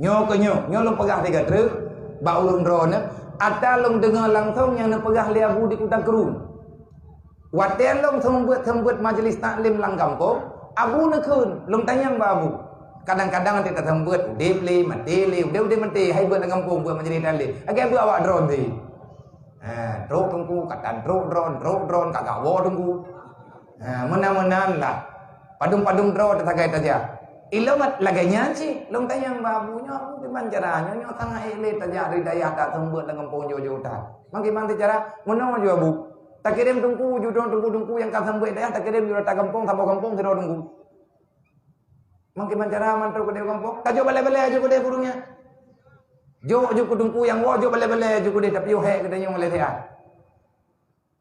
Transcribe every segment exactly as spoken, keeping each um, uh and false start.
Nyoe keuh nyoe, nyoe lôn peugah siga treuk bak ureuëng droeneuh, ata lôn deungoe langsong nyang neupeugah lé Abu di Kuta Krueng. Watée lôn seumeubeuet-seumeubeuet majlis taklim lam gampông, Abu neukheun, lôn tanyong bak Abu. Kadang-kadang watée taseumeubeuet, udeb lé, maté lé, udeb-udeb maté, hai beuet lam gampông beuet majlis taklim. Lagée beuet awak droe tadi. Ha, trok teungku, ka tan trok droe, trok droe, ka gawoe teungku. Ha, meunan-meunan lah. Padum-padum droe teusagai tajak. Ilôn lagée nyan cit, lôn tanyong bak Abu nyoe, Abu kiban cara nyoe, nyoe sangat ék lé tajak dari dayah taseumeubeuet lam gampông jauh-jauh that. Mangkeubang cara, meunoe ju Abu. Takirém teungku, ju droe teungku-teungku nyang ka seumeubeuet dayah, takirém ju ata gampông, saboh gampông sidroe teungku. Mangkeubang cara mantong keudeh gampông, tajok balée-balée aju keudeh gurée nyan. Jok ju keu teungku nyang woe, jok balée-balée aju keudeh, tapi oh hék geutanyoe lé siat.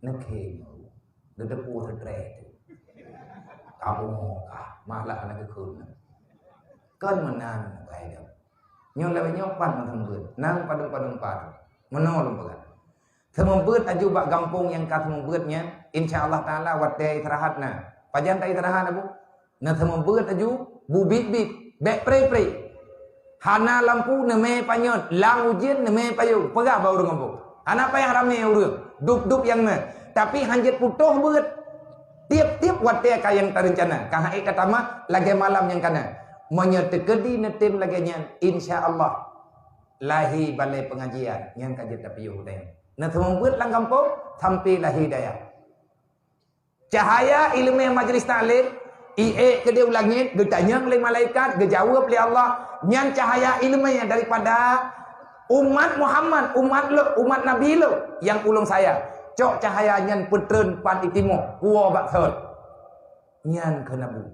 Neukheun, geuteupeue seutré teuh. Kamoe kah, malah na geukheun. Kon meunan, baik. Nyoe lawét nyoe pan meuteumeubeut, nang padum-padum pan. Meunoe lôn peugah. Seumeubeuet aju bak gampông nyang ka seumeubeuet nyan, insya Allah Taala watée istirahat na. Pajan ta istirahat, Abu? Na seumeubeuet aju, bubiet-biet, bék pré-pré. Hana lampu neumé panyöt, lam ujeuen neumé payong, peugah bak ureuëng gampông. Hana payah ramé ureuëng, dub-dub nyang na. Tapi hanjeuet putôh beuet. Tieb-tieb watée ka nyang tareuncana, ka han ék ka tamah lagée malam nyang kana. Meunyoe teukeudi neutem lagée nyan, insya Allah lahé balée peungajian nyang ka jeuet tapiôh udeb. Na seumeubeuet lam gampông sampoe lahé dayah. Cahaya iéleumé majlis taklim, iék keudeh u langét, geutanyong lé malaikat, geujaweueb lé Allah, nyan cahaya iéleumé daripada umat Muhammad, umat lôn, umat Nabi lôn nyang ulôn sayang. Cok cahaya nyan peutreun pat i timoh, puwoe bak sot. Nyan kheun Abu.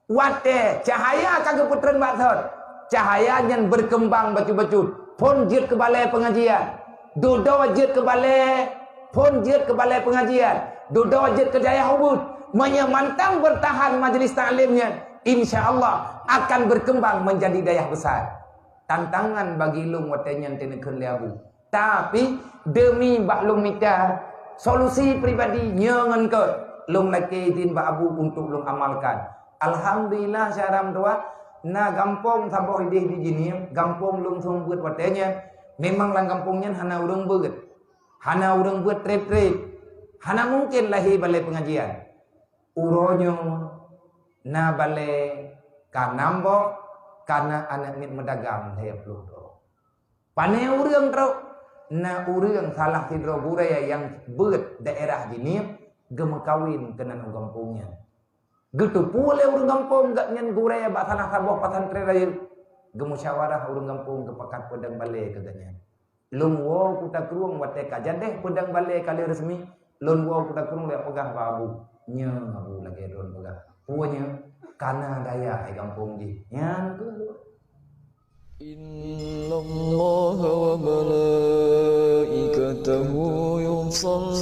Watée cahaya ka geupeutreun bak sot, cahaya nyan beukeumbang bacut-bacut. Phon jeuet keu balée peungajian, dudoe jeuet keu balée, phon jeuet keu balée peungajian, dudoe jeuet keu dayah ubit. Meunyoe mantong beurtahan majlis taklim nyan, insya Allah akan beukeumbang meunjadi dayah besar. Tantangan bagi lôn watée nyan teuneukheun lé Abu. Tapi, deumi bak lôn mita solusi pribadi nyoe ngon keu lôn lakée idhin bak Abu untuk lôn amalkan. Alhamdulillah, syedara meutuwah, na gampông saboh ideh di Jeunieb, gampông lôn seumeubeuet watée nyan, memang lam gampông nyan hana ureuëng beuet. Hana ureuëng beuet treb-treb. Hana mungken lahé balée peungajian. Uroe nyoe na balée ka nam boh, ka na aneuëk miet meudagang lhée ploh droe. Pane ureuëng trok, na ureuëng salah sidroe gurée nyang beuet daerah Jeunieb geumeukawen keunan u gampông nyan. Geuteupeue lé ureuëng gampông gobnyan gurée bak salah saboh pesantren rayeuk. Geumusyawarah ureuëng gampông geupakat peudong balée keu gobnyan. Lôn woe Kuta Krueng watée ka jadeh peudong balée ka lheueh resmi, lôn woe Kuta Krueng lôn peugah bak Abu. Nyoe Abu lagée droen peugah. Peue nyoe? Ka na dayah di gampông jih. Nyan keuh. إن الله وملائكته يصلون